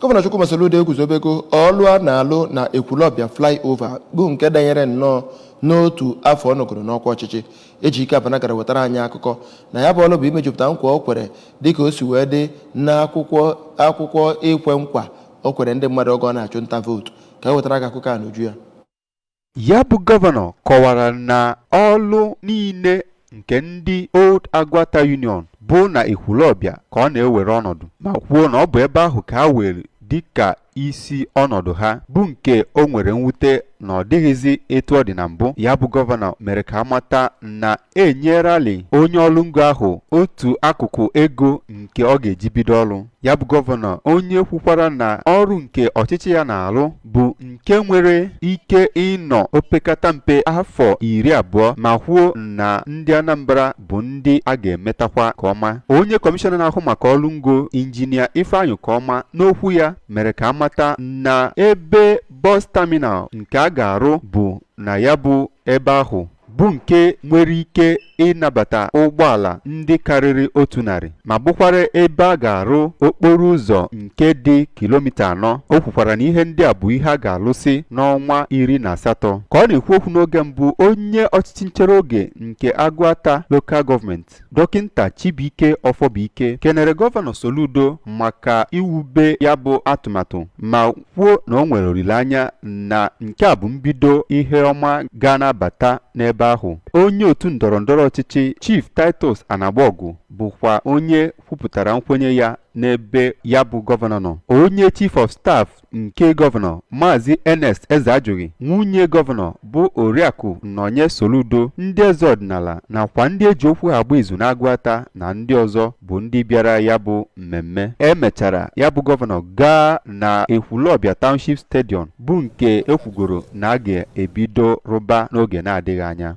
Gọvanọ Chukwuma Soludo eguzobego ọlụ a na-alụ na Ekwulọbịa flyover, bụ nke danyere nnọọ n'otu afọ ọ nọgoro n'ọkwa ọchịchị. Ejike Abana gara wetara anyị akụkọ na ya bụ ọlụ bụ imejupụta nkwa o kwere dịka o si wee dị n'akwụkwọ akwụkwọ ikwe nkwa o kwere ndị mmadụ oge ọ na-achụ nta vootu. Ka e wetara gị akụkọ a n'uju ya. Ya bụ gọvanọ kọwara na ọlụ niile nke ndị Old Aguata Union bụ na Ekwulọbịa ka ọ na-ewere ọnọdụ, ma kwuo na ọ bụ ebe ahụ ka ha were dịka isi ọnọdụ ha, bụ nke o nwere mwute na ọ dịghịzị etu ọ dị na mbụ. Ya bụ gọvanọ mere ka amata na enyerali onye ọrụ ngo ahụ otu akụkụ ego nke ọ ga-eji bido ọrụ. Ya bụ gọvanọ, onye kwukwara na ọrụ nke ọchịchị ya na-arụ bụ nke nwere ike ịnọ opekata mpe afọ 20, ma kwuo na ndị Anambra bụ ndị a ga-emetakwa nke ọma. Onye kọmishọna na-ahụ maka ọrụ ngo, Injinia Ifeanyị Ukeọma, n'okwu ya mere ka amata na ebe bus terminal nke a ga-arụ bụ na ya bụ ebe ahụ, bụ nke nwere ike ịnabata ụgbọala ndị karịrị 100, ma bụkwara ebe a ga-arụ okporo ụzọ nke dị kilomita 4. O kwukwara na ihe ndị a bụ ihe a ga-alụsị n'ọnwa 18. Ka ọ na-ekwu okwu n'oge mbụ, onye ọchịchị nchere oge nke Agụata Local Government, Dọkịnta Chibuike Ọfọbụike, kenere Gọvanọ Soludo maka iwube ya bụ atụmatụ, ma kwuo na o nwere olileanya na nke a bụ mbido ihe ọma ga-anabata n'ebe ahụ. Onye otu ndọrọ ndọrọ ọchịchị, Chief Titus Anagbogu, bụkwa onye kwupụtara nkwenye ya n'ebe ya bụ gọvanọ nọ. Onye Chief of Staff nke gọvanọ, Maazị Ernest Ezeajughi, nwunye gọvanọ bụ Oriakụ Nonye Soludo, ndị eze ọdịnala nakwa ndị eji okwu agba izu n'Agụata na ndị ọzọ bụ ndị bịara ya bụ mmemme. Emechara, ya bụ gọvanọ gaa na Ekwulọbịa Township Stadium, bụ nke ekwugoro na a ga-ebido rụba n'oge na-adịghị anya.